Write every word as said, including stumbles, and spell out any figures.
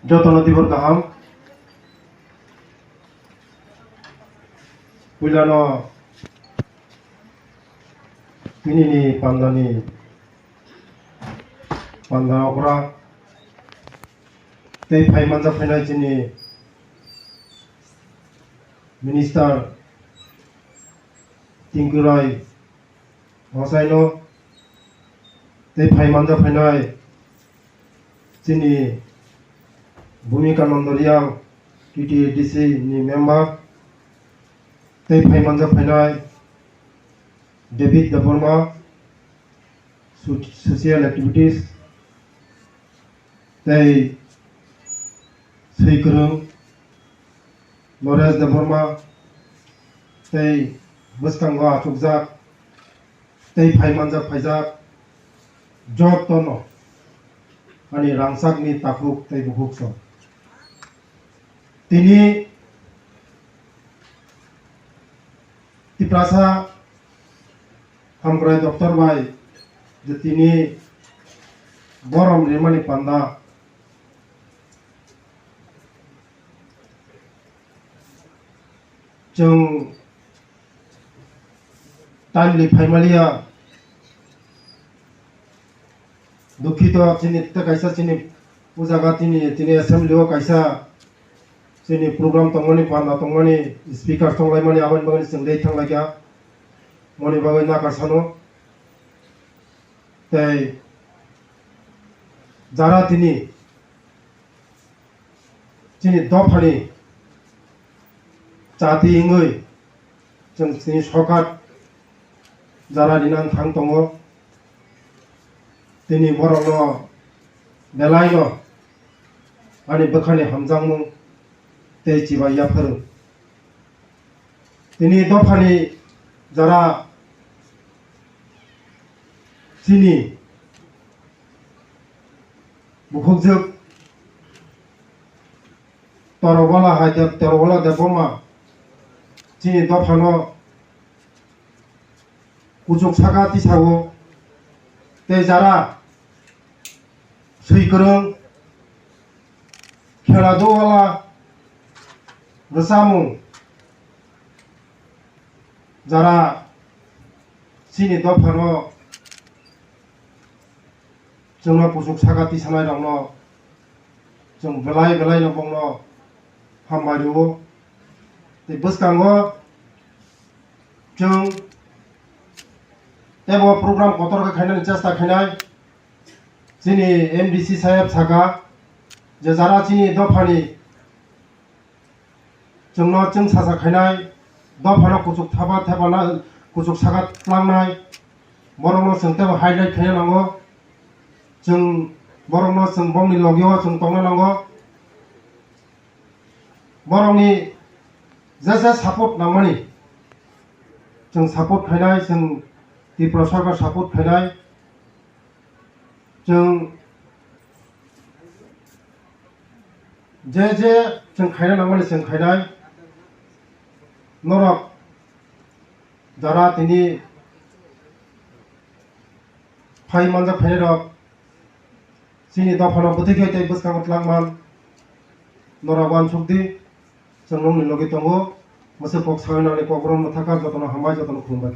Jotono tibor kaham. Puilano tinini pandani panda okra tei phai manjak phainai chini minister Tinku Rai Mosaino tei phai manjak phainai chini Bhumika Nandoriang T T A D C ni member tei phai manjak phainai David Debbarma, so-, social activities tei swikwrwng Naresh Debbarma tei bwskango achukjak tei phai manjak phaijak jotono ani rangchakni takhuk tei bukhuk song. Tini Tiprasa Hamkrai Doptor bai je tini borom rimani panda chwng timely phaimaliya. Dukhito chini tei kaisa chini o jaga tini, tini assembly o kaisa chini program tongmani, panda tongmani, speaker tonglaimani, aboni bagwi chwng late thanglaikha. Moni bagwi nakar sano. Tei jara tini chini dophani chati wngwi chwng chini sokat jara rinani thang tongo. Tini borokno belaino ani bwkhani hamjakmung tei chibai yapharo. Tini dophani jara chini bukhukjwk Torobola hai Deb-, Torobola Debbarma chini dophano kuchuk saka tisao tei jara swikwrwng khela dowala rwchapmung jara chini dophano chwngno kuchuk saka tisanairokno chwng belai belaino bongno hambai rwo. Tei bwskango chwng teibo program kotor khe khainani chesta khainai. Chini M D C saheb saka je jara chini dophani chwngno chwng sacha khainai, dophano kuchuk thapa thepana, kuchuk saka tlangnai, borokno chwng teibo highlight khaina nango. Chwng borokno chwng bongni logio chwng tongna nango. Borokni je je support nangmani chwng support khainai, chwng Tripura Sarkar support khainai. Chwng je je chwng khaina nangmani chwng khainai. Norok jara tini phai manjak phainairok chini dophano bwtwi khe tei bwskango tlangman norok uansuk di. Chwng nokni logi tongo. Mwswk kok sawi nangni kok borom mwthakha, jotono hambai, jotono khulumbai.